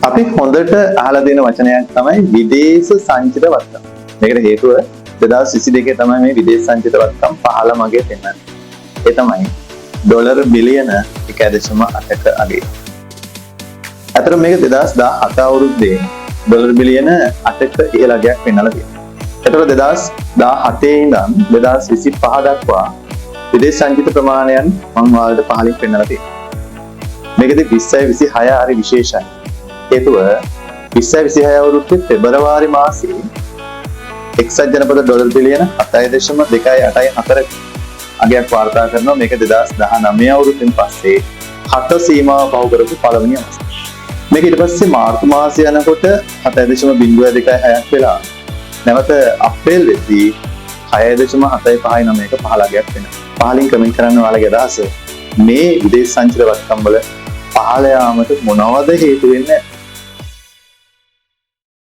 අපි හොඳට අහලා තියෙන වචනයක් තමයි විදේශ සංචිත වත්කම්. මේකට හේතුව 2022 තමයි මේ විදේශ සංචිත වත්කම් පහළ මගේ පෙන්වන්නේ. ඒ තමයි ඩොලර් බිලියන 1.8ක අගය. අතර මේක 2017 අවුරුද්දේ ඩොලර් බිලියන 8ක ඉහළ අගයක් පෙන්වලා තියෙනවා. එතකොට 2017 ඉඳන් 2025 දක්වා විදේශ සංචිත ප්‍රමාණයන් මම ඔයාලට පහලින් පෙන්වලා තියෙනවා. මේකෙදි 20 26 හරි විශේෂයි. හේතුව 20 26 අවුරුද්දේ පෙබරවාරි මාසයේ එක්සත් ජනපද ඩොලර් බිලියන 7.284 අගයක් වාර්තා කරනවා. මේක 2019 අවුරුද්දෙන් පස්සේ හත සීමාව පහු කරපු පළවෙනි අවස්ථාව. මේක ඊට පස්සේ මාර්තු මාසය යනකොට 7.026ක් වෙලා නැවත අප්‍රේල් වෙද්දී 6.759ක පහළ අගයක් වෙනවා. පහලින් කමෙන්ට් කරන්න ඔයාලගේ අදහස, මේ විදේශ සංචිත වත්කම් වල පහළ යාමට මොනවද හේතු වෙන්නේ?